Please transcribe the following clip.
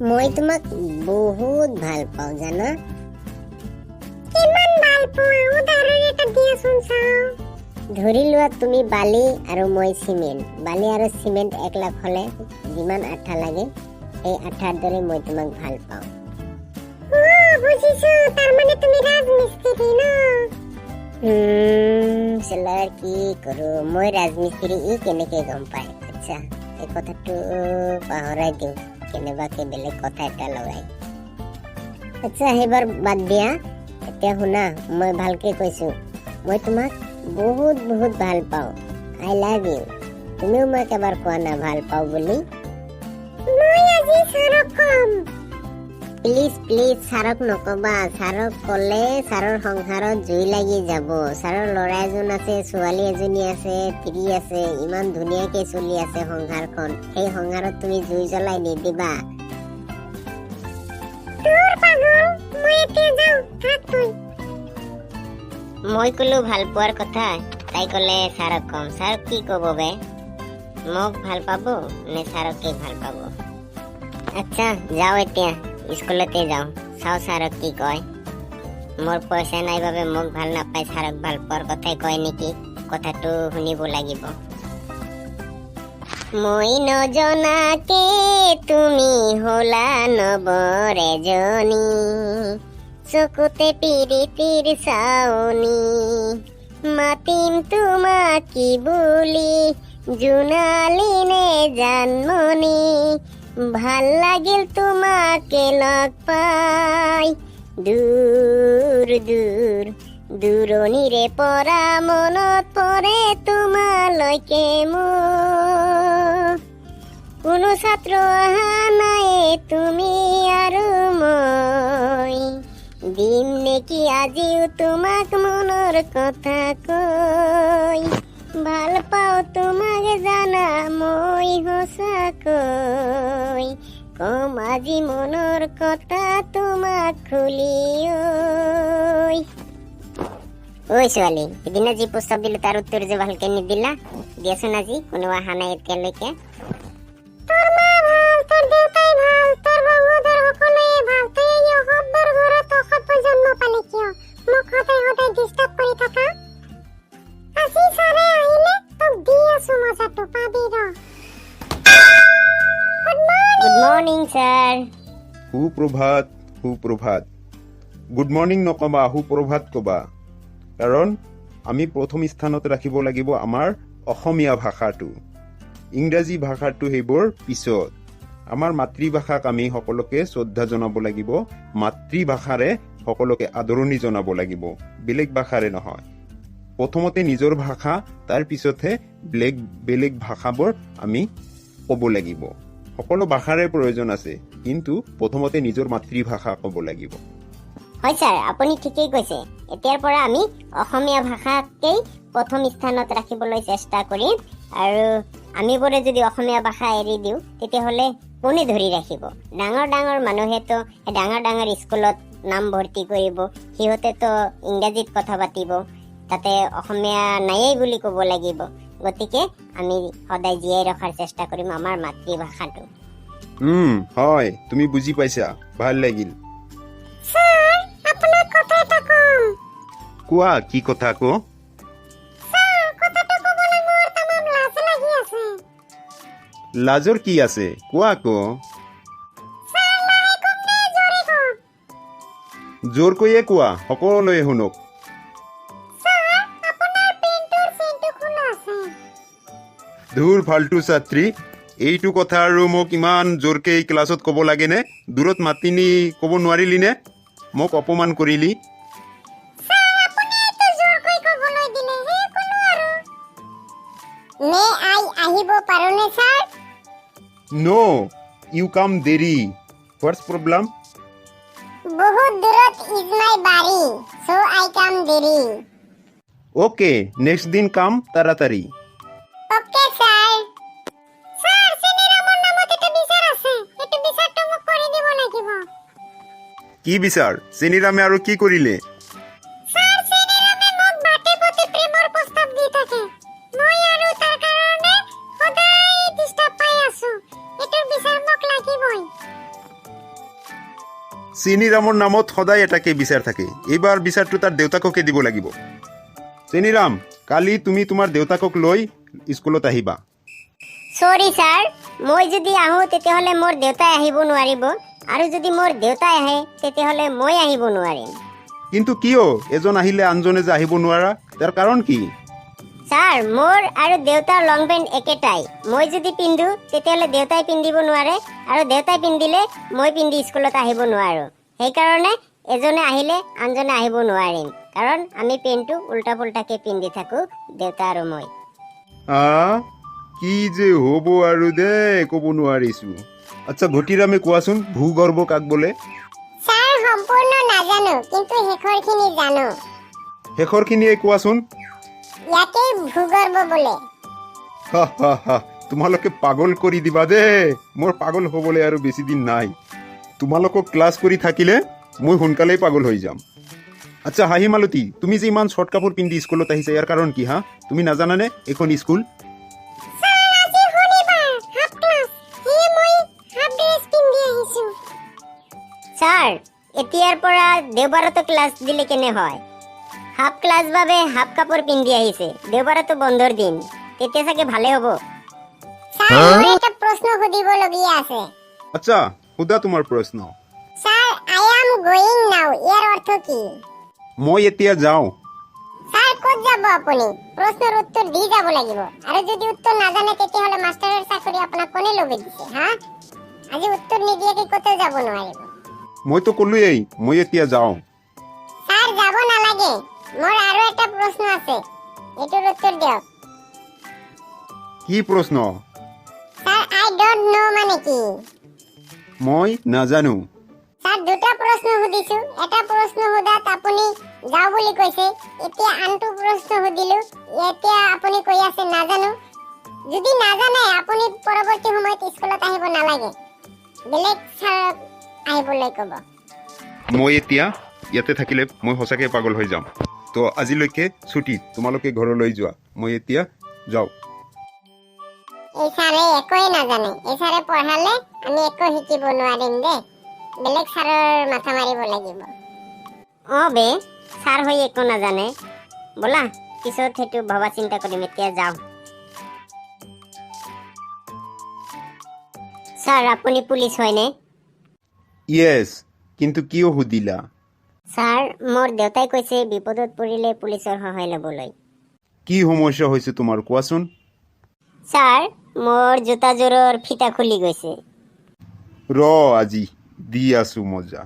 মই তোমাক বহুত ভাল পাওঁ, জানা? কিমান ভাল পোৱা, উদাহৰণ এটা দিয়াচোন চাওঁ। ধৰি লোৱা তুমি বালি আৰু মই চিমেণ্ট। বালি আৰু চিমেণ্ট একলগ হ'লে যিমান আঠা লাগে, সেই আঠাৰ দৰে মই তোমাক ভাল পাওঁ। বুজিছো, তাৰমানে তুমি ৰাজমিস্ত্ৰী ন? চেলাৰ, কি কৰো, মই ৰাজমিস্ত্ৰী ই কেনেকে গম পায়? আচ্ছা, এই কথাটো পাহৰাই দিওঁ, কেনেবাকে বেলেগ কথা এটা লগাই। আচ্ছা, সেইবাৰ বাদ দিয়া। এতিয়া শুনা, মই ভালকে কৈছো, মই তোমাক বহুত বহুত ভাল পাওঁ। I love you. তুমিও মোক এবাৰ কোৱা না ভাল পাওঁ বুলি। মই আজি ছাৰক কম। প্লিজ প্লিজ, ছাৰক নকবা। ছাৰক ক'লে ছাৰৰ সংসাৰত জুই লাগি যাব। ছাৰৰ ল'ৰা এজন আছে, ছোৱালী এজনী আছে, তিৰি আছে, ইমান ধুনীয়াকে চলি আছে সংসাৰখন। সেই সংসাৰত তুমি জুই জ্বলাই নিদিবা। পাগল, মই এতিয়া যাওঁ, থাক তুই। মই ক'লো ভাল পোৱাৰ কথা, তাই ক'লে ছাৰক কম। ছাৰক কি ক'ব বে? মোক ভাল পাব নে ছাৰকে ভাল পাব? আচ্ছা, যাওঁ, এতিয়া স্কুলতে যাওঁ, চাওঁ ছাৰক কি কয়। মোৰ পইচা নাই বাবে মোক ভাল নাপায় ছাৰক ভাল পোৱাৰ কথাই কয় নেকি, কথাটো শুনিব লাগিব। মই নজনাকে তুমি হলা নবৰ এজনী, চকুতে পিৰিতিৰ চাউনি, মাতিম তোমাক কি বুলি, জোনালী নে জানমণি? ভাল লাগিল তোমাকে লগ পাই। দূৰ দূৰ দূৰণিৰে পৰা মনত পৰে তোমালৈকে মোৰ। কোনো ছাত্ৰ অহা নাই, তুমি আৰু মই। দিম নেকি আজিও তোমাক মনৰ কথা কৈ? ভাল পাওঁ তোমাক জানা মই সঁচাকৈ। কম আজি মনৰ কথা তোমাক খুলি ঐ। ঐ ছোৱালী, সিদিনা যি প্ৰস্তাৱ দিলো, তাৰ উত্তৰ যে ভালকে নিদিলা। দিয়াচোন আজি, কোনো অহা নাই এতিয়ালৈকে। তোৰ মা ভাল, তোৰ দেউতাই ভাল, তোৰ বংশধৰ সকলোৱে ভাল। তই এই অসভ্যৰ ঘৰত অসভ্য জন্ম পালি কিয়? মোক সদায় সদায় ডিষ্টাৰ্ব কৰি থাকা। আজি ছাৰে আহিলে তোক দি আছো, মজাটো পাবি ৰ। Good morning sir. সুপ্ৰভাত, সুপ্ৰভাত। গুড মৰ্ণিং নকবা, সুপ্ৰভাত কবা। কাৰণ আমি প্ৰথম স্থানত ৰাখিব লাগিব আমাৰ অসমীয়া ভাষাটো। ইংৰাজী ভাষাটো সেইবোৰ পিছত। আমাৰ মাতৃভাষাক আমি সকলোকে শ্ৰদ্ধা জনাব লাগিব, মাতৃভাষাৰে সকলোকে আদৰণি জনাব লাগিব, বেলেগ ভাষাৰে নহয়। প্ৰথমতে নিজৰ ভাষা, তাৰ পিছতহে বেলেগ বেলেগ ভাষাবোৰ আমি ক'ব লাগিব। সকলো ভাষাৰে প্ৰয়োজন আছে, কিন্তু প্ৰথমতে নিজৰ মাতৃভাষা ক'ব লাগিব। হয় ছাৰ, আপুনি ঠিকেই কৈছে। এতিয়াৰ পৰা আমি অসমীয়া ভাষাকেই প্ৰথম স্থানত ৰাখিবলৈ চেষ্টা কৰিম। আৰু আমিবোৰে যদি অসমীয়া ভাষা এৰি দিওঁ, তেতিয়াহ'লে কোনে ধৰি ৰাখিব? ডাঙৰ ডাঙৰ মানুহেতো ডাঙৰ ডাঙৰ স্কুলত নাম ভৰ্তি কৰিব, সিহঁতেতো ইংৰাজীত কথা পাতিব, তাতে অসমীয়া নায়েই বুলি ক'ব লাগিব। গতিকে আমি সদায় জীয়াই ৰখাৰ চেষ্টা কৰিম আমাৰ মাতৃভাষাটো। হয়, তুমি বুজি পাইছা, ভাল লাগিল। ছাৰ, আপোনাক কথা এটা কম। কোৱা, কি কথা কো? ছাৰ, কথাটো ক'বলৈ মোৰ তামাম লাজ লাগি আছে। লাজৰ কি আছে, কোৱা আকৌ। ছাৰ, লাহে কম নে জোৰে কম? জোৰকৈয়ে কোৱা, সকলোৱে শুনক। ছাৰ, আপোনাৰ পেণ্টৰ চেইনটো খোলা আছে। ধুৰ ফাল্টু ছাত্ৰী, এইটো কথা আৰু মোক ইমান জোৰকে এই ক্লাছত ক'ব লাগেনে? দূৰত মাতি নি ক'ব নোৱাৰিলিনে? মোক অপমান কৰিলি। ছাৰ, আপুনি এইটো জোৰকৈ ক'বলৈ দিলে, সেই ক'লো আৰু। মে আই আহিব পাৰোনে ছাৰ? No, you come দেৰি। What's problem? বহুত দূৰত is my বাৰী, চ' আই কাম দেৰি। অ'কে, নেক্সট দিন কাম তাড়াতাড়ি। Okay sir. Sir, চেনিৰামৰ নামত এটা বিচাৰ আছে। এইটো বিচাৰটো মোক কৰি দিব লাগিব। কি বিচাৰ? চেনিৰামে আৰু কি কৰিলে? ছাৰ, চেনিৰামে মোক বাটে পথে প্ৰেমৰ প্ৰস্তাৱ দি থাকে। মই আৰু তাৰ কাৰণে সদায় ডিষ্টাৰ্ব পাই আছো। এইটোৰ বিচাৰ মোক লাগিবই। চেনিৰামৰ নামত সদায় এটাকে বিচাৰ থাকে। এইবাৰ বিচাৰটো তাৰ দেউতাককে দিব লাগিব। চেনিৰাম, কালি তুমি তোমাৰ দেউতাকক লৈ স্কুলত আহিবা। চৰি ছাৰ, মই যদি আহোঁ তেতিয়াহ'লে মোৰ দেউতাই আহিব নোৱাৰিব আৰু যদি মোৰ দেউতাই আহে তেতিয়াহ'লে মই আহিব নোৱাৰিম। কিন্তু কিয় এজন আহিলে আনজনে যে আহিব নোৱাৰা, তাৰ কাৰণ কি? ছাৰ, মোৰ আৰু দেউতাৰ লং পেণ্ট একেটাই। মই যদি পিন্ধো তেতিয়াহ'লে দেউতাই পিন্ধিব নোৱাৰে আৰু দেউতাই পিন্ধিলে মই পিন্ধি স্কুলত আহিব নোৱাৰোঁ। সেইকাৰণে এজনে আহিলে আনজনে আহিব নোৱাৰিম, কাৰণ আমি পেণ্টটো উল্টা পুল্টাকে পিন্ধি থাকোঁ দেউতা আৰু মই। আ, কি যে হ'ব আৰু দেই, ক'ব নোৱাৰিছো। আচ্ছা ঘটিৰামে কোৱাচোন, ভূগৰ্ভ কাক বোলে? ছাৰ, সম্পূৰ্ণ নাজানো, কিন্তু শেষৰখিনি জানো। শেষৰখিনিয়ে কোৱাচোন। ইয়াকেই ভূগৰ্ভ বোলে। হা হা হা, তোমালোকে পাগল কৰি দিবা দেই। মোৰ পাগল হ'বলৈ আৰু বেছি দিন নাই। তোমালোকক ক্লাছ কৰি থাকিলে মই সোনকালেই পাগল হৈ যাম। আচ্ছা হাঁহি মালতী, তুমি যে ইমান শ্বৰ্ট কাপোৰ পিন্ধি স্কুলত আহিছা, ইয়াৰ কাৰণ কি? হা, তুমি নাজানানে এইখন স্কুল? ছাৰ, আজি শনিবাৰ, হাফ ক্লাছ, সেয়ে মই হাফ ড্ৰেছ পিন্ধি আহিছো। ছাৰ, এতিয়াৰ পৰা দেওবাৰতো ক্লাছ দিলে কেনে হয়? হাফ ক্লাছ বাবে হাফ কাপোৰ পিন্ধি আহিছে, দেওবাৰতো বন্ধৰ দিন, তেতিয়া চাগে ভালে হ'ব। ছাৰ, মোৰ এটা প্ৰশ্ন সুধিবলগীয়া আছে। আচ্ছা, সোধা তোমাৰ প্ৰশ্ন। Sir, "I am going now", ইয়াৰ অৰ্থ কি? মই এতিয়া যাওঁ। ছাৰ, ক'ত যাব আপুনি? প্ৰশ্নৰ উত্তৰ দি যাব লাগিব। আৰু যদি উত্তৰ নাজানে তেতিয়াহ'লে মাষ্টাৰৰ চাকৰি আপোনাক কোনে ল'ব দিছে? হা, আজি উত্তৰ নিদিয়াকৈ ক'তো যাব নোৱাৰিব। মইতো ক'লোৱেই, মই এতিয়া যাওঁ। ছাৰ, যাব নালাগে, মোৰ আৰু এটা প্ৰশ্ন আছে, এইটোৰ উত্তৰ দিয়ক। কি প্ৰশ্ন? ছাৰ, "I don't know" মানে কি? মই নাজানো। ছাৰ, দুটা প্ৰশ্ন সুধিছো। এটা প্ৰশ্ন সোধাত আপুনি যাওঁ বুলি কৈছে, এতিয়া আনটো প্ৰশ্ন সুধিলো, এতিয়া আপুনি কৈ আছে নাজানো। যদি নাজানে আপুনি পৰৱৰ্তী সময়ত স্কুলত আহিব নালাগে, বেলেগ ছাৰক আহিবলৈ ক'ব। মই এতিয়া ইয়াতে থাকিলে মই সঁচাকৈ পাগল হৈ যাম। তো আজিলৈকে ছুটি, তোমালোকে ঘৰলৈ যোৱা, মই এতিয়া যাওঁ। এই ছাৰে একোৱে নাজানে। এই ছাৰে পঢ়ালে আমি একো শিকিব নোৱাৰিম দেই। বেলেগ ছাৰৰ মাথা মাৰিব লাগিব। অঁ বে, ছাৰ হৈ একো নাজানে। ব'লা, পিছত সেইটো ভবা চিন্তা কৰিম, এতিয়া যাওঁ। ছাৰ, আপুনি পুলিচ হয়নে? য়েছ, কিন্তু কিয় সুধিলা? ছাৰ, মোৰ দেউতাই কৈছে বিপদত পৰিলে পুলিচৰ সহায় ল'বলৈ। কি সমস্যা হৈছে তোমাৰ, কোৱাচোন। ছাৰ, মোৰ জোতাযোৰৰ ফিটা খুলি গৈছে। ৰ, আজি দি আছো মজা।